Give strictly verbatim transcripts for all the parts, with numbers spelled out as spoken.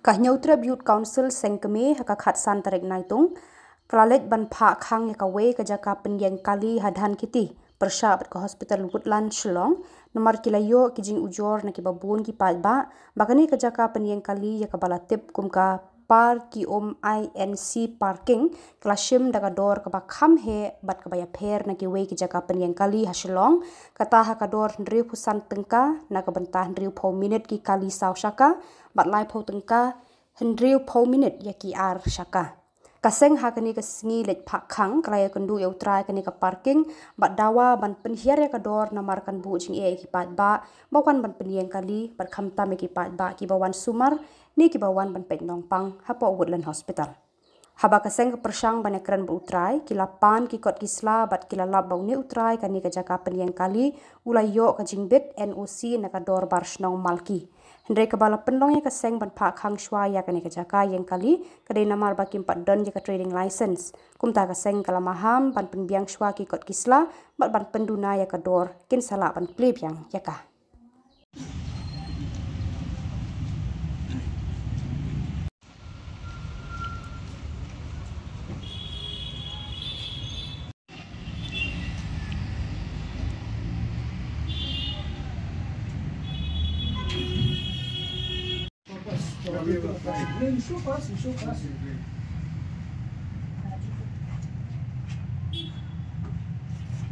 Ka Hynñiewtrep Youth Council Seng Kmie ha ka khatsan tarik Naitung ka la leit ban phah khang ïa kawei ka jaka pynïeng kali ha Dhan Kiti pyrshah bad ka Hospital Woodland Shillong, namar ki la ïoh ki jingujor na kiba bun ki paidbah ba kane ka jaka pynïeng kali ïa kaba la tip kum ka Par Ki Um I N C Parking ka la shim da ka dor kaba kham heh bad kaba ïapher na kiwei ki jaka pynïeng kali ha Shillong, kata ha ka dor hynriewphew san tyngka na ka bynta hynriewphew minit ki kali saw shaka bad laiphew tyngka hynriewphew minit ïa ki ar shaka. Ka seng ha kane ka sngi leit phah khang ka la ïakynduh ïa u trai kane ka parking bad dawa ban pynhiar ïa ka dor namar kan buh jingeh ïa ki paidbah ba wan ban pynïeng kali bad khamtam ïa ki paidbah kiba wan sumar ne kiba wan ban peit nongpang hapoh Woodland Hospital. Haba ka seng ka pyrshang ban ïakren bad u trai, ki la pan ki kot ki sla bad ki la lap ba une u trai kane ka jaka pynïeng kali u la ïoh ka jingbit N O C na ka dorbar shnong Malki. Hynrei kaba la pynlong ïa ka seng ban phah khang shuwa ïa kane ka jaka ïeng kali ka dei namar ba kim pat don ïa ka trading license. Kumta ka seng ka la maham ban pynbiang shuwa ki kot ki sla bad ban pynduna ïa ka dor, kin sa lah ban plie biang ïa ka.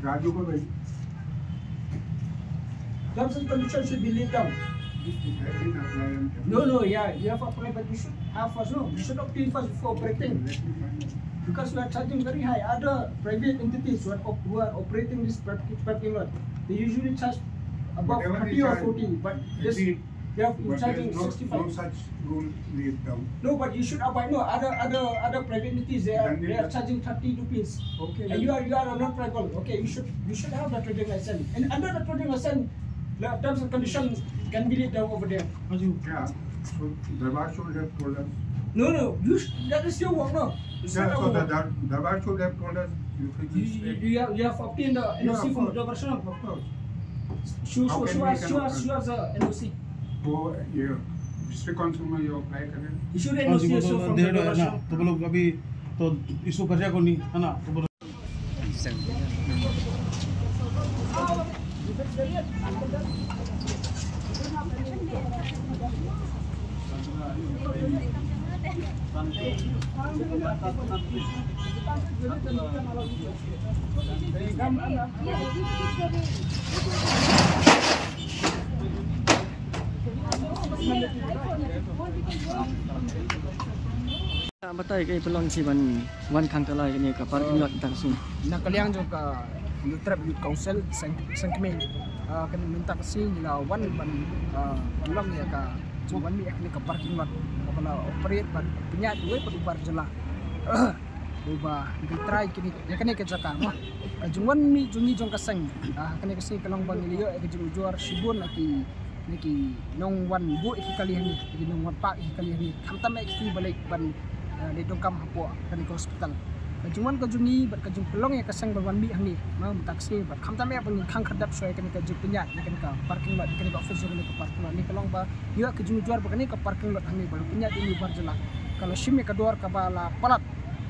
राजू को भेज। Terms and conditions should be laid down. No, no, yeah, you have applied, but you should have first, no, you should obtain first before operating. Because you are charging very high. Other private entities who are, op- who are operating this park- parking lot, they usually charge above thirty or forty, but this, they have been charging sixty-five. No such rule laid down. No, but you should abide. No, other other other private entities, they are, they are charging thirty rupees. Okay, and you are, you are a non-tribal. Okay, you should, you should have the trading license. And under the trading license, the terms and conditions can be laid down over there. Yeah. So Darbar should have told us. No, no, you sh- that is your work, no? It's not our work. Dar- Darbar should have told us. You, you, you have, you have obtained the N O C from Darbar Shillong? Of course. Show, show, show us, show us, show us the N O C. वो ये district council में ये apply करें। Issue the N O C also from Darbar Shillong. तो वो लोग अभी तो issue कर दिया को नहीं, है ना? तो वो लोग Batai ka pynlong shi ban wan khang kalai kane ka parking lot tang sung. Na ka liang jong ka Hynñiewtrep Youth Council Seng Seng Kmie. Ah, kan mynta ka sngi ngi la wan ban, ah, pynlong ïa ka jingwan mih ïa kane ka parking lot kaba la operate bad pynïaid wei pat u bar jylla. Uba ngi trai kane ïa kane ka jaka mo. Ka jingwan mih jong ngi jong ka seng. Ah, kane ka sngi ka long ba ngi la ïoh ïa ka jingujor shibun na ki na ki nongwan buh ïa ki kali hangne, ki nongwan pah ïa ki kali hangne. Khamtam eh ki ba leit ban, eh, leit donkam hapoh kane ka hospital. Ka jingwan ka jong ngi bad ka jingpynlong ïa ka seng ban wan mih hangne. Ma mynta ka sngi bad khamtam eh ba ngin khang khyrdep shuwa ïa kane ka jingpynïaid ïa kane ka parking lot, ïa kane ka office jong kane ka parking lot. Kane ka long ba ïa ka jingujor ba kane ka parking lot hangne ba la pynïaid ïa u bar jylla. Ka la shim ïa ka dor kaba la palat.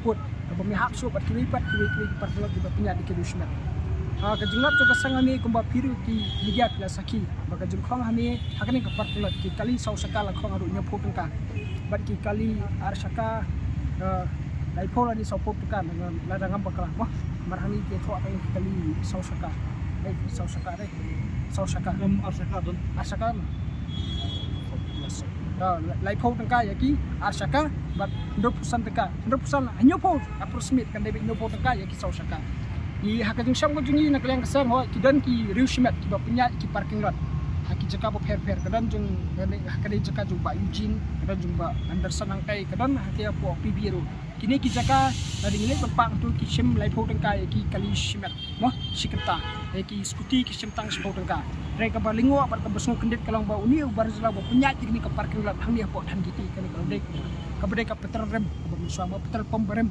Kut, kaba mihak shuh bad kiwei pat, kiwei, kiwei ki parking lot kiba pynïaid da ki riew shimet. Ha, ka jinglap jong ka seng hangne kumba phi ruh ki media phi la sakhi. Ba ka jingkhong hangne, ha kane ka parking lot ki kali saw shaka la khong haduh hynñiewphew tyngka. Bad ki kali ar shaka, eh, laiphew lane sawphew tyngka, lada ngam bakla mo. Mar hangne ki thoh ki kali saw shaka. Eh, saw shaka dei. Saw shaka. Em, ar shaka don. Ar shaka. Ah, laiphew tyngka ïa ki ar shaka, bad hynriewphew san tyngka. Hynriewphew san, hynñiewphew, approximate kan dei ba hynñiewphew tyngka ïa ki saw shaka. Ïa ha ka jingshem ka jong ngi na ka liang ka seng hooid ki don ki riew shimet kiba pynïaid ki parking lot. Ha ki jaka bapher bapher, ka don jong, ka dei, ka dei jaka jong Bah Eugene, ka don jong Bah Anderson Angkai, ka don ha ki hapoh P B ruh. Kine ki jaka, lada ngi leit ban pang tu ki shim laiphew tyngka ïa ki kali shimet. Mo, shi kynta. Ïa ki scooty ki shim tang shiphew tyngka. Hynrei kaba lyngngoh bad kaba sngewkhyndiat ka long ba une u bar jylla ba pynïaid ïa kane ka parking lot hangne hapoh Dhan Kiti kane ka long dei kaba dei ka petrol rim, kaba mynshuwa ba petrol pump ba rim.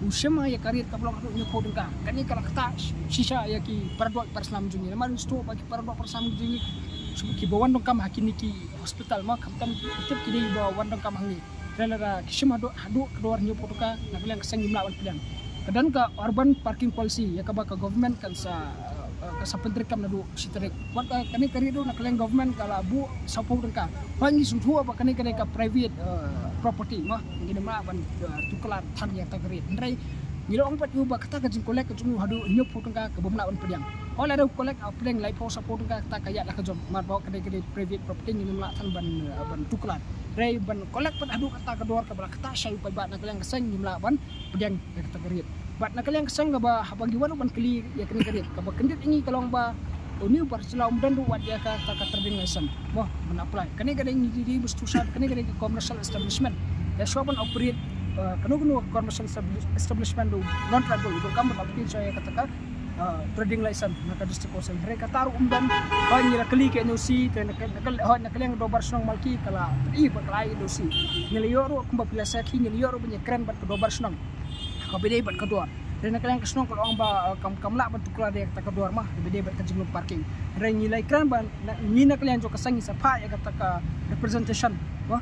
U shim ha ïa ka rate kaba long haduh hynñiewphew tyngka. Kane ka la ktah shisha ïa ki para doh para snam jong ngi. Namar ngi sngewthuh ba ki para doh para snam jong ngi Ki ba wan donkam ha kine ki hospital mo, khamtam ki tip ki dei ba wan donkam hangne. Te lada ki shim haduh, haduh ka dor hynñiewphew tyngka, na ka liang ka seng ngim lah ban pdiang. Ka don ka urban parking policy ïa kaba ka government kan sa, eh, kan sa pyntreikam naduh shi tarik. Wat ka, kane ka ri ruh na ka liang government ka la buh sawphew tyngka. Hooid ngi sngewthuh ba kane ka dei ka private, eh, property mo. Ngin ym lah ban, eh, tuklar than ïa kata ka ri. Hynrei ngi la ong pat ïa u ba kata ka jingcollect ka jong u haduh hynñiewphew tyngka ka bym lah ban pdiang. Hooid lada u collect, ah, pdiang laiphew sawphew tyngka, kata ka ïaid la ka jong. Namar ba ka dei, ka dei private property, ngin ym lah than ban, eh, ban tuklar. Hynrei ban collect pat haduh kata ka dor kaba la ktah shai u paidbah na ka liang ka seng, ngim lah ban pdiang ïa kata ka ri. Bad na ka liang ka seng kaba haba ngi wan ruh ban kylli ïa kane ka ri, kaba kyndit ïa ngi ka long ba une u bar jylla um don ruh wat ïa kata ka trading license mo ban apply. Kane ka dei, ngi dei, dei ba sngewsih, kane ka dei ka commercial establishment. Ïa shuwa ban operate, eh, kano kano ka commercial establi-, establishment ruh, non-tribal ruh, donkam ban apply shuwa ïa kata ka, eh, trading license na ka District Council. Hynrei kata ruh um don. Hooid ngi la kylli ka N O C, te na ka, na ka, hooid na ka liang ka dorbar shnong Malki ka la, i ba ka la ai N O C. Ngi la ïoh ruh kumba phi la sakhi, ngi la ïoh ruh ban ïakren bad ka dorbar shnong kaba dei bad ka dor. Te na ka liang ka shnong ka la ong ba, eh, kam, kam lah ban tuklar ïa kata ka dor mo, kaba dei bad ka jinglong parking. Hynrei ngi la ïakren ba na, ngi na ka liang jong ka seng ngi sa phah ïa kata ka representation mo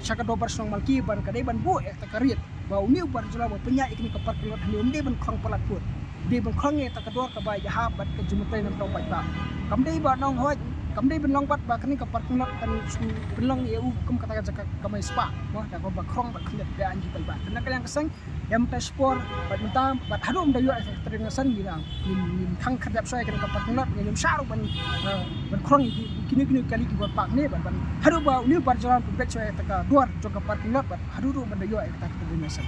sha ka dorbar shnong Malki ban, ka dei ban buh ïa kata ka ri ba une u bar jylla ba pynïaid ïa kane ka parking lot hangne um dei ban khrong palat pat. Dei ban khrong ïa kata ka dor kaba ïahap bad ka jingmyntoi namar u paidbah. Kam dei ban long hooid, kam dei ban long bad ba kane ka parking lot kan shu pynlong ïa u kum kata ka jaka kamai spah mo, da kaba khrong bad khyndiat da aiñ ki paidbah. Te na ka liang ka seng ïa mynta shipor bad mynta bad haduh ym da ïoh ïa ka trading license ngi dang ngin, ngin khang khyndiat shuwa ïa kane ka parking lot, ngin ym shah ruh ban, eh, ban khrong ïa ki, kino kino ki kali kiba park ne bad ban haduh ba une u bar jylla pynbeit shuwa ïa kata ka dor jong ka parking lot bad haduh ruh ban da ïoh ïa kata ka trading license.